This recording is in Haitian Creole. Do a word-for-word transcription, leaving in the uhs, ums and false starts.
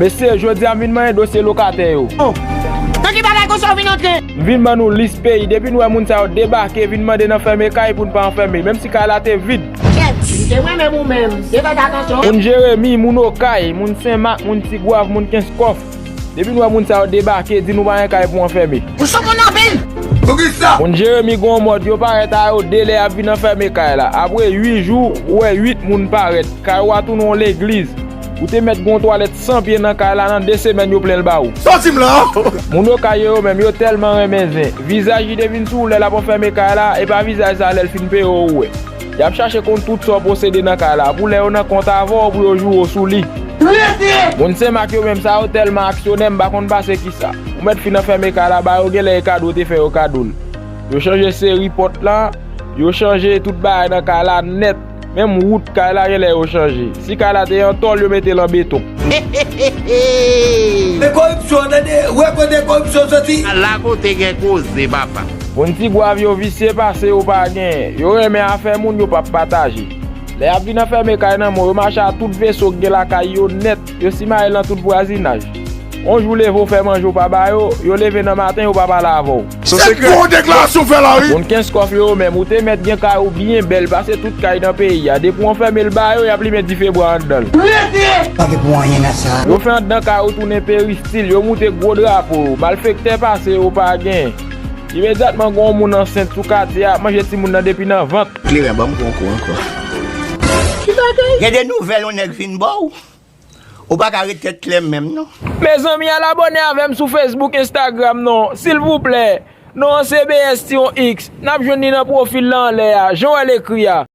Mesye, jodi a m vin manyen dosye lokatè yo. Nan ki bagay konsa w vin antre? M vin ban nou lis peyi. Depi n wè moun sa yo debake, vin mande n anfème kay pou n pa anfème, menm si kay la te vid. Kèt, m te renmen ou menm. Se fè atansyon. Moun Jeremi, moun Okay, moun Senmak, moun Tigwav, moun Kenskòf. Depi n wè moun sa yo debake, di nou pa gen kay pou anfème. Ou sot moun anpil. Poukisa? Moun Jeremi gon mòd yo parèt a yo de lè y ap vin anfème kay la. Apre uit jou, ou wè uit moun parèt. Kay ou a tounen yon legliz. Ou te mèt gon twalèt san pye nan kay la, nan de semèn yo plen l ba ou. Soti m la! Moun Okay yo, yo menm, yo tèlman renmen zen. Vizaj li te vin sou ou lè l ap anfème kay la, e pa vizaj sa lè l fin peye w ou wè. Y ap chache konn tout sa w posede nan kay la, pou lè yo nan kont avè w, pou yo joure w sou li. Moun Senmak yo menm, sa yo tèlman aksyonè, m pa konn pase kisa. Ou mèt fin anfème kay la ba yo, genlè e kado w te fè yo kado l. Yo chanje seri pòt la, yo chanje tout bagay nan kay la nèt. Menm wout kay la genlè yo chanje. Si kay la te an tòl, yo mete l an beton. Se koripsyon, tande, wè kote koripsyon soti. La kote gen koze, papa. Moun Tigwav yo visye pase yo pa genyen. Yo renmen afè moun, yo p ap pataje. Lè y ap vin anfème kay nan men w, yo mache a tout veso k gen lakay yo nèt, yo simaye l nan tout vwazinaj. On jou leve w fè manje w pa ba yo, yo leve nan maten yo pa pale avè w. Se sekrè. Gwo deklarasyon w fè la, wi. Moun Kenskòf yo, yo menm, ou te mèt gen kay ou byen bèl pase tout kay nan peyi a. Depi w anfème l ba yo, y ap limen dife bwa anndan l. Pa gen pou anyen nan sa. Yo fè anndan kay ou tounen peristil, yo moute gwo drapo yo. Malfektè pase yo pa genyen. Imedyatman gen yon moun ansent sou katye a, ap manje timoun nan depi nan vant. Kleren, ban m pran kou ankò. Gen de nouvèl yon nèg vin ba w. Ou pa ka ret tèt klè menm non. Mezanmi, al abòne avè m sou Facebook, Instagram non, silvouplè. Non an se B S Tiyon X. N ap jwenn li nan pwofil la anlè a, jan w wè l ekri a.